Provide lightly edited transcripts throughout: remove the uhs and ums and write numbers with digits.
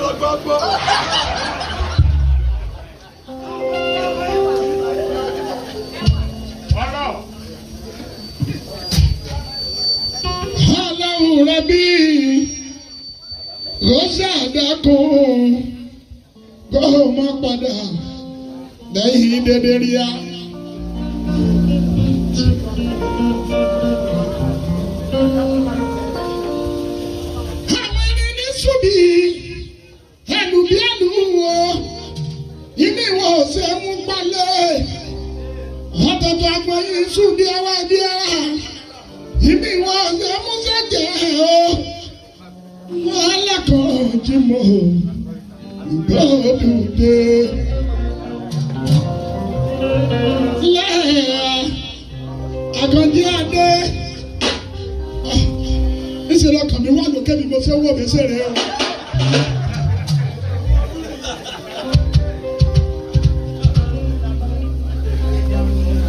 Gbọ́dọ̀gbọ́gbọ́. Ọlọ́run rẹ bí Rosa dákun kó o má padà lẹ́yìn dédé ríà. Àwọn ẹni ní ṣùbí ẹlùbí ẹlùwọ̀ ilé ìwọ̀ ọ̀sẹ̀ mú palẹ̀ ọ̀tọ̀tọ̀ àgbọ̀n yìí ṣùbí ẹwà bí ẹwà ibi ìwọ ọ̀sẹ̀ musa jẹ́ o wọn lẹ́kọ̀ọ́ jí mo gbọ́dọ̀dé lẹ́ẹ̀ àkànjí adé níṣẹ́ lọ́kàn mi wà lókè bí mo ṣe wò mí ṣeré o.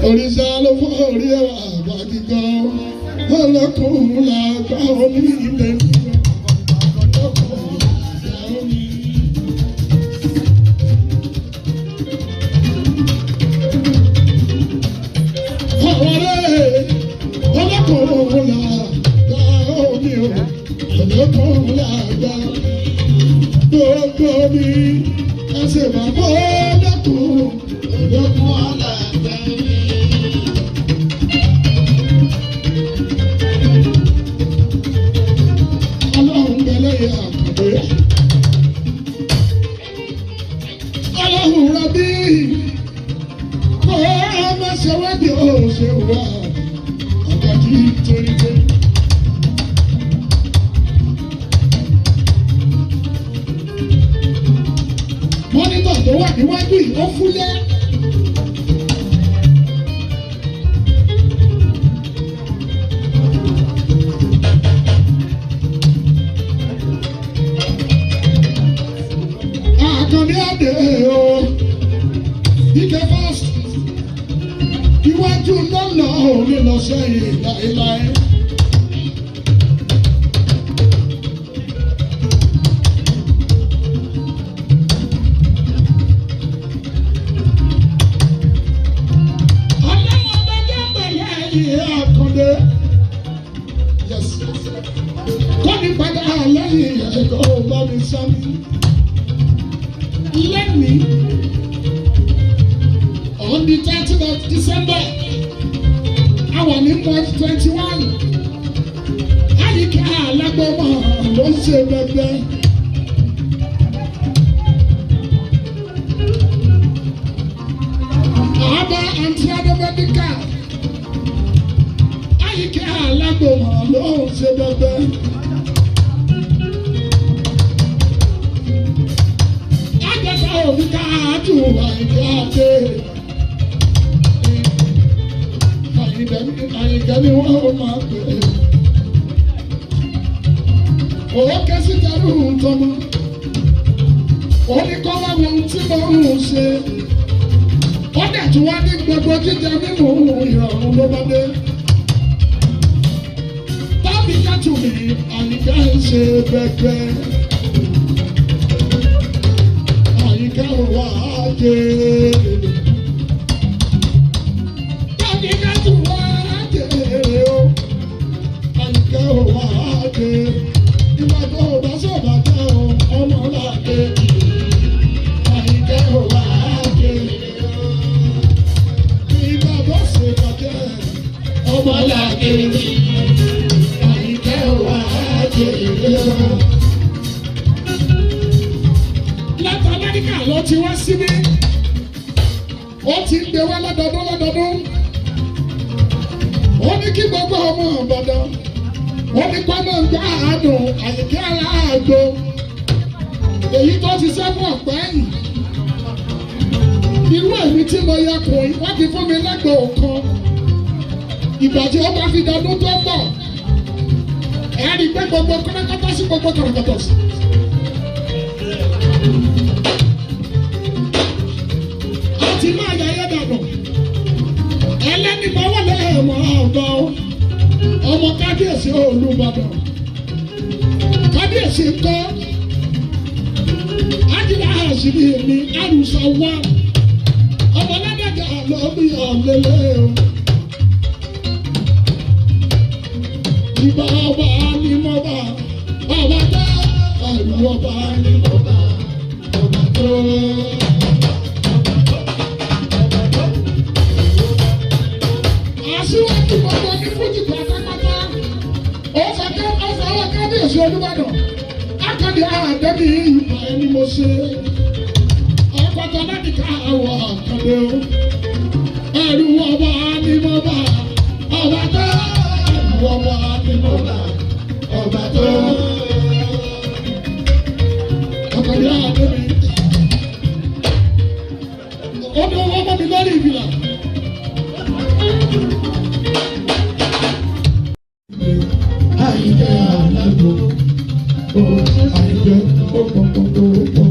Òrìṣà ló fọ́ orí ẹwà àbájígbọ́ ọlọ́kùnrin làgbà omi ilẹ̀ ọlọ́kùnrin làgbà omi. Ọ̀rẹ́ ọlọ́kùnrin làgbà omi o, ọlọ́kùnrin làgbà gbogbo mi, ẹsẹ̀ bàbá ọlọ́kùnrin ọlọ́kùnrin làgbà omi. Ọlọ́run bẹ̀lẹ̀ yẹ àkàndé. Ọlọ́run rọ̀bí kó má ṣe wádìí ó ṣe wà àkàtì torítorí. Mọ́nítọ̀ tó wà níwájú yìí ó fúyẹ́. Àkànní àdé o, ike first, iwájú lọ́nà òní lọ sẹ́yìn láéláé. Ọlọ́run ọba jẹ́ pẹ̀lú ẹ̀yìn Àkàndé. Yes. Kọ́ni padà lẹ́yìn ẹ̀kọ́ bá mi sáré lẹ́nìí on the 13th of December àwa ní month 21 àyíká alágbọ́mọ ló ń ṣe bẹ́bẹ́. Àbá àǹtí Adébẹ́díkà àyíká alágbọ́mọ ló ń ṣe bẹ́bẹ́. Àjẹsà òbí ká àtù àyíká dé. Àyìnkẹ́ ni wọ́n máa pè é. Òwò kẹ́sì tẹ̀rù ń tọmọ. Ó ní kọ́ wá wo ohun tí mo ń ṣe. Ó dẹ̀ tún wá ní gbogbo jíjẹ mímu ìrọ̀rùn ló bá dé. Tábì kẹ́tù mi, Àyìnkẹ́ ń ṣe bẹ́gbẹ́. Àyìnkẹ́ ò wá jèrè. Tábì kẹ́tù wá jèrè o. Àyìnkẹ́ ò wá jèrè. Ìgbà tó o bá sọ̀bà tán o, ọmọ làdé. Àyìnkẹ́ ò wá jèrè o. Ìgbà bó ṣe bàjẹ́, ọmọ làdé. Àyìnkẹ́ ò wá jèrè o. Láti Amẹ́ríkà ló ti wá síbí. Ó ti ń gbé wá lọ́dọọdún lọ́dọọdún. Ó ní kí gbogbo ọmọ Ìbàdàn. Ó ní kọ́ máa ń gbá àádùn Àyìnkẹ́ aláàgbo. Èyí tó ti sẹ́fún ọ̀pẹ́ yìí. Irú èmi tí mo yẹ kùn yìí, wọ́n ti fún mi lẹ́gbẹ̀ẹ́ kan. Ìgbà tí ó bá fi dọdún tó ń bọ̀. Ẹ rí i pé gbogbo kọ́nàkọ́tà sí gbogbo kọ̀rọ̀kọ̀tọ̀ sí. A ti máa yà yẹ dànù. Ẹlẹ́ni máa wà lẹ́ẹ̀mọ́ ọ̀dọ́ ọmọ kábíyèsí Olúbàdàn. Kábíyèsí ń kọ́. Rọ̀ṣìdì mi àrùsà wá. Ọmọ ládàjà lọ bí ọ̀lẹ́lẹ́ o. Ìbà ọba ni mo bá, ọba tó, ẹ̀rù ọba ni mo bá, ọba tó. Aṣíwájú gbogbo ní Fújì pátápátá. Ó fẹ́ kí ó fọwọ́ kábíyèsí Olúbàdàn. Akọ́ni àdébí ìgbà ẹni mo ṣe. Ọkọ̀tọ̀ láti ká àwọ̀ àkàndé o. Ẹ̀rù ọba ni mo bá, ọba tó. Ẹ̀rù ọba ni mo bá, ọba tó. Akọ́ni àdébí. Ó ní owó mọ́ mi lórí ìbílà. Àyìnkẹ́ alágbo, ó Àyìnkẹ́ ó pọ̀ pọ̀ pọ̀ pọ̀.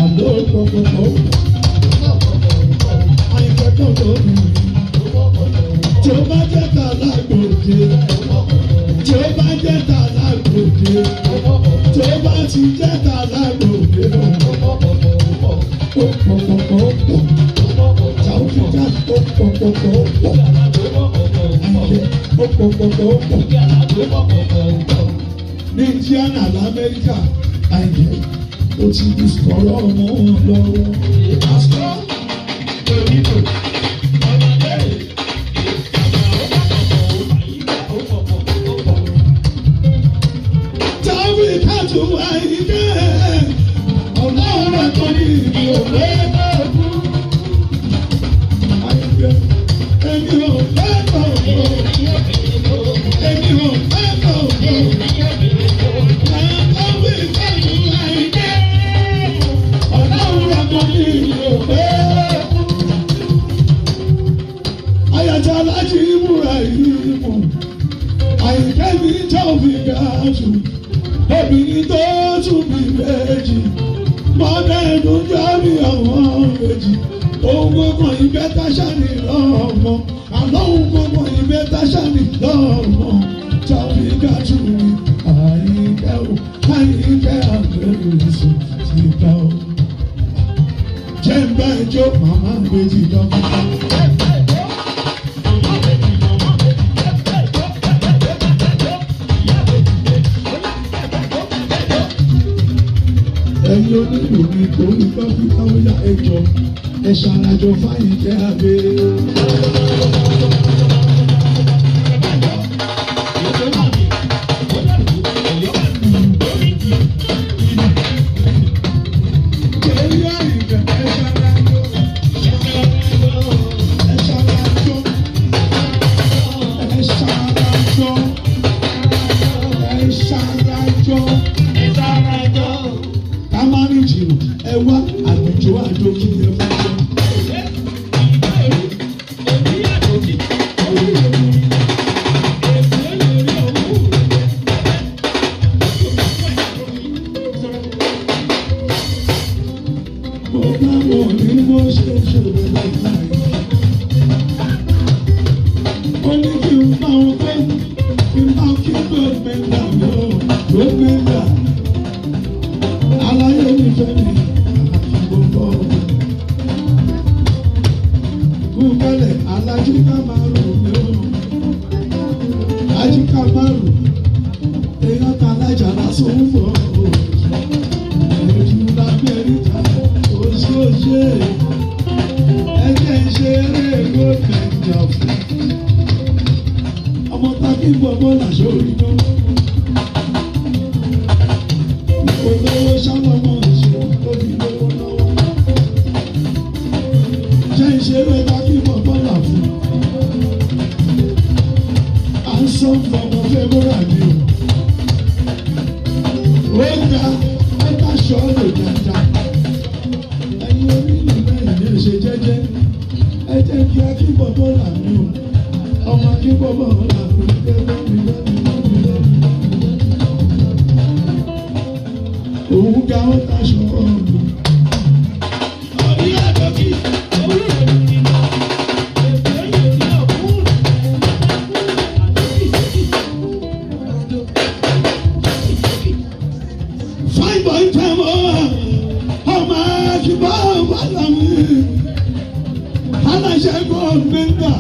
Àlọ́ pọ̀ pọ̀ pọ̀. Àyìnkẹ́ tó lórí. Tí ó bá jẹ́ ta lágbòde, tí ó bá jẹ́ ta lágbòde, tí ó bá ti jẹ́ ta lágbòde, ó pọ̀ pọ̀ pọ̀ pọ̀. Tàwùfíkà ó pọ̀ pọ̀ pọ̀ pọ̀. Àyìnkẹ́ ó pọ̀ pọ̀ pọ̀ pọ̀. Ní Indiana l'Amẹ́ríkà, Àyìnkẹ́ ó ti di sọ̀rọ̀ ọmọ wọn lọ́wọ́. Tàwùfíkà tún Àyìnkẹ́ ọlọ́run tó ní ìlú òwe kú. Àyìnkẹ́ èmi ò fẹ́ kọ̀ ọ́, èmi ò fẹ́ kọ̀ ọ́. Tàwùfíkà tún Àyìnkẹ́ ọlọ́run tó ní ìlú òwe kú. Àyàtọ̀ alájí ìmúra ìmú, Àyìnkẹ́ mi Tàwùfíkà tún obìnrin tó tún bí méjì mọ́dẹ́nu jábí àwọn méjì ohun gbogbo ìgbẹ́ táṣà ní lọ́mọ àlọ́ ohun gbogbo ìgbẹ́ táṣà ní lọ́mọ tàbí gàtú mi Àyìnkẹ́ o Àyìnkẹ́ àgbẹ̀rẹ̀sì ti gbà o. Jẹ́ ń bá ẹjọ́ màmá méjì dọ́kítà. Ẹ̀yin onílù mi kò ní dókítà ó yá ẹjọ́ ẹ ṣàràjọ f'Àyìnkẹ́ Adé. Jẹ́rí Àyìnkẹ́ ẹ ṣàràjọ, ẹ ṣàràjọ, ẹ ṣàràjọ, ẹ ṣàràjọ. Ká má rìn jìnnà ẹ wá àlùjọ àjò kí ẹ fún jọ. Mo bá wọn ní bó ṣe ṣòro láìláì. Ó ní kí n bá wọn pé kí n bá kí gómìnà mi ò gómìnà. Aláyé mi fẹ́ mi àti gbogbo ọ̀gbìn. Kúkẹ́lẹ̀ alájí ká máa rò mí o. Ají ká máa rò. Èèyàn ta alájà lásán ń fọ̀ o. Ojú l'Amẹ́ríkà oṣooṣe. Ẹjẹ́ ń ṣe eré gómìnà fún. Ọmọ tákì bọ̀ bọ́lá sórí náà. Olówó sálọmọ ìṣe tóbi lówó lọ́wọ́. Jẹ́ ìṣeré tákì bọ̀ bọ́lá fún. À ń sọ fọmọ fẹ́múrà ni o. Ó ga ó bá ṣọ́ọ̀lù dáadáa. Ẹ̀yin onílù náà ní ṣe jẹ́jẹ́. Ẹ jẹ́ kí akíbọ̀ bọ́lá mi o. Ọmọ akíbọ̀ bọ́lá mi gẹ́gẹ́ mi lẹ́nu lẹ́nu lẹ́nu. Òun ga ó ta ṣọ́ọ̀lù. Tẹ̀mọ́ ọmọ àṣìbá bàlámi aláṣẹ gọ́ọ̀mẹ́ntà.